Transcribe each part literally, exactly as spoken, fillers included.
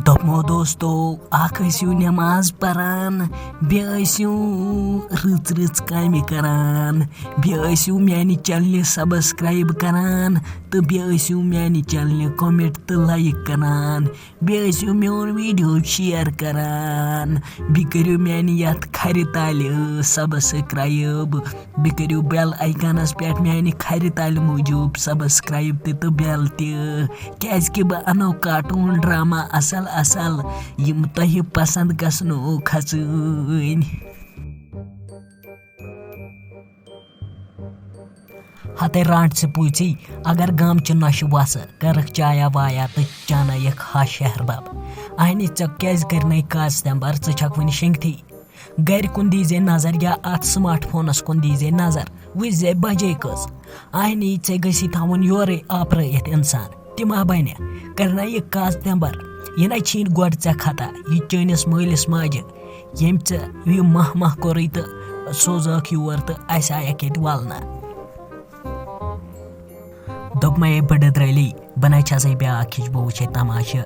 دوٚپمو دوستو، اکھ ٲسِو نٮ۪ماز پران، بیٚیہِ ٲسِو رٕژ رٕژ کامہِ کران، بیٚیہِ ٲسِو میانہِ چینلہِ سبسکرائب کران تہٕ بیٚیہِ ٲسِو میانہِ چینلہِ کمنٹ تہٕ لائک کران، بیٚیہِ ٲسِو میون ویڈیو شیئر کران، بیٚیہِ کٔرِو میانہِ یتھ کھرِ تالہِ سبسکرائب، بیٚیہِ کٔرِو بیل آئیکانس پٮ۪ٹھ میانہِ کھرِ تالہِ موٗجوٗب سبسکرائب تہِ تہٕ بیل تہِ، کیازِ کہِ بہٕ انو کارٹون ڈرامہ اصل اصل، یِم تۄہہِ پسند گژھنو کھژٕنۍ۔ ہتے رانٹ ژٕ پوٗژی، اگر گامچہِ نۄشہِ وسہٕ کٔرٕکھ چایا وایا تہٕ چانٲیِکھ ہا شہر بب۔ اہنہِ، ژےٚ کیازِ کٔرۍ نَے کاژ تٮ۪مبر؟ ژٕ چھکھ وُنہِ شنگتھٕے۔ گرِ کُن دیٖزے نظر یا اتھ سمارٹ فونس کُن دیٖزے نظر، وٕچھزے بجے کٔژ۔ اہنہِ، ژےٚ گژھی تھاوُن یورے آپرٲیِتھ انسان۔ تہِ ما بنہِ؟ کٔرۍ نَے یہِ کاژ تٮ۪مبر؟ یہِ نَے چھِی نہٕ گۄڈٕ ژےٚ خطا، یہِ چٲنِس مٲلِس ماجہِ، ییٚمۍ ژےٚ یہِ ماہ ماہ کوٚرُے تہٕ سوزہکھ یور تہٕ اسہِ آیکھ ییٚتہِ ولنہٕ۔ دوٚپمَے، "ہے بٕڈٕ درٛٲلی، بہٕ نَے چھَسَے بیٛاکھ ہِش، بہٕ وٕچھے تماشہٕ۔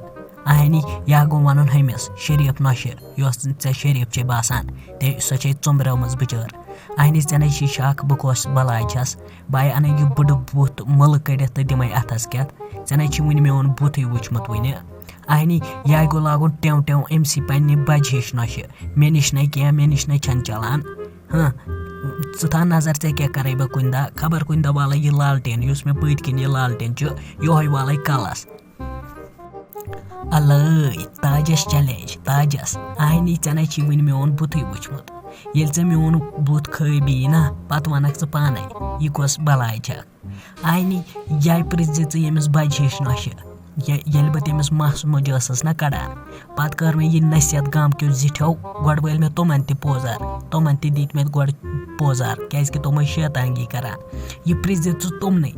اہنی، یا گوٚو وَنُن ہُمِس شریٖف نۄشہِ، یۄس ژےٚ شریٖف چھے باسان، تہِ سۄ چھے ژوٚمبریمٕژ بِچٲر۔ اہنی، ژےٚ نَے چھی شک بہٕ کۄس بلاے چھَس؟ بہٕ آیہِ اَنَے یہِ بٕڈٕ بُتھ مٕلہٕ کٔڑِتھ تہٕ دِمَے اَتھَس کٮ۪تھ۔ ژےٚ نَے چھی وٕنہِ میون بُتھٕے وٕچھمُت وٕنہِ۔ اہنی، یہِ آیہِ گوٚو لاگُن ٹیو ٹیو أمۍ سٕے پنٛنہِ بَجہِ ہِش نۄشہِ۔ مےٚ نِش نَے کینٛہہ، مےٚ نِش نَے چھَنہٕ چَلان۔ ہاں، ژٕ تھاو نظر، ژےٚ کیٛاہ کَرَے بہٕ کُنہِ دۄہ، خبر کُنہِ دۄہ والَے یہِ لالٹین، یُس مےٚ پٔتۍ کِنۍ یہِ لالٹین چھُ، یِہوٚے والَے کَلَس۔" الٲے، تاجَس چیلنج، تاجَس۔ اہنی، ژےٚ نَے چھی وٕنہِ میون بُتھٕے وٕچھمُت۔ ییٚلہِ ژےٚ میون بُتھ خٲبی یی نا، پَتہٕ وَنَکھ ژٕ پانَے، یہِ کۄس بلاے چھَکھ۔ اہنی، یہِ پرٛژھ زِ ژٕ ییٚمِس بَجہِ ہِش نۄشہِ، یہِ-، ییٚلہِ بہٕ تٔمِس مَس مُجہِ ٲسٕس نہ کَڑان، پَتہٕ کٔر مےٚ یہِ نصیحت گامہٕ کیو زِٹھیو، گۄڈٕ وٲلۍ مےٚ تِمَن تہِ پوزار، تِمَن تہِ دِتۍ مےٚ گۄڈٕ پوزار، کیٛازِکہِ تِم ٲسۍ شیطانگی کَران۔ یہِ پرٛژھ زِ ژٕ تِمنٕے،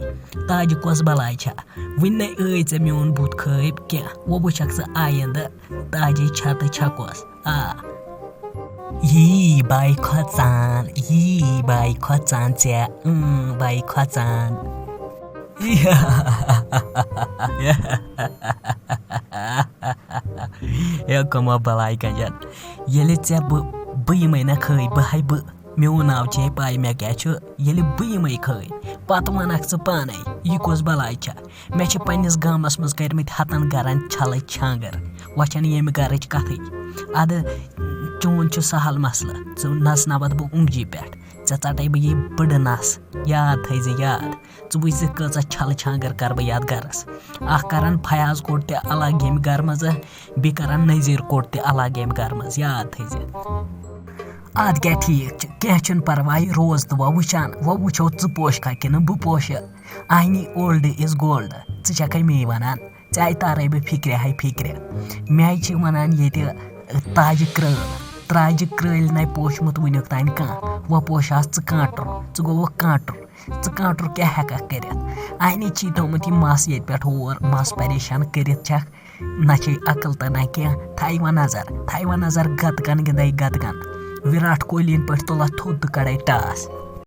تاجہِ کۄس بلاے چھےٚ؟ وٕنہِ نَے ٲے ژےٚ میون بُتھ خٲبۍ کینٛہہ، وۄنۍ وٕچھَکھ ژٕ آیِندٕ تاجے چھا تہٕ چھا کۄس۔ آ۔ یی باے کھۄژان، یی باے کھۄژان ژےٚ، اۭں، باے کھۄژان۔ ہے کٕمو بلاے گنجن، ییٚلہِ ژےٚ بہٕ، بہٕ یِمَے نہ کھٲے، بہٕ ہاے بہٕ، میون ناو چھے پاے مےٚ کیٛاہ چھُ، ییٚلہِ بہٕ یِمَے کھٲے، پَتہٕ وَنَکھ ژٕ پانَے، یہِ کۄس بلاے چھےٚ؟ مےٚ چھِ پننِس گامس منٛز کٔرمٕتۍ ہتن گرن چھلٕچ چھانگر، وۄنۍ چھنہٕ ییٚمہِ گرٕچ کتھٕے۔ ادٕ چون چھُ سہل مسلہٕ، ژٕ نژ نوتھ بہٕ اونٛگجہِ پٮ۪ٹھ، ژےٚ ژٹے بہٕ یہِ بٔڑٕ نس۔ یاد تھٲیزِ یاد، ژٕ وٕچھ زِ کۭژاہ چھلہٕ چھانگر کرٕ بہٕ یتھ گرس۔ اکھ کرن فیاض کوٚٹ تہِ الگ ییٚمہِ گرٕ منٛزٕ، بیٚیہِ کرن نذیر کوٚٹ تہِ الگ ییٚمہِ گرٕ منٛز۔ یاد تھٲیزِ۔ ادٕ کیٛاہ ٹھیٖک چھُ، کینٛہہ چھُنہٕ پرواے، روز تہٕ وۄنۍ وٕچھان، وۄنۍ وٕچھو ژٕ پوشکھا کِنہٕ بہٕ پوشہٕ۔ اہنی، اولڈ از گولڈ۔ ژٕ چھکھے مے ونان، ژےٚ آیہِ تارے بہٕ فکرِ ہاے فکرِ۔ مےٚ چھِ ونان ییٚتہِ تاجہِ کرٲل، تاجہِ کرٲلۍ نَے پوشمُت وٕنیُک تانۍ کانٛہہ۔ وۄنۍ پوشہَس ژٕ کانٛٹُر، ژٕ گوٚوُکھ کانٛٹُر۔ ژٕ کانٛٹُر کیٛاہ ہٮ۪ککھ کٔرِتھ؟ اہنی چھی تھوٚومُت یہِ مَس ییٚتہِ پٮ۪ٹھ ہور، مَس پریشان کٔرِتھ چھکھ۔ نہ چھے عقل تہٕ نہ کینٛہہ۔ تھایہِ وۄنۍ نظر، تھایہِ وۄنۍ نظر، گتہٕ گن گِنٛدے گتہٕ گن۔ وِراٹھ کوہلی یِن پٲٹھۍ تُلتھ تھوٚد تہٕ کڑے ٹاس۔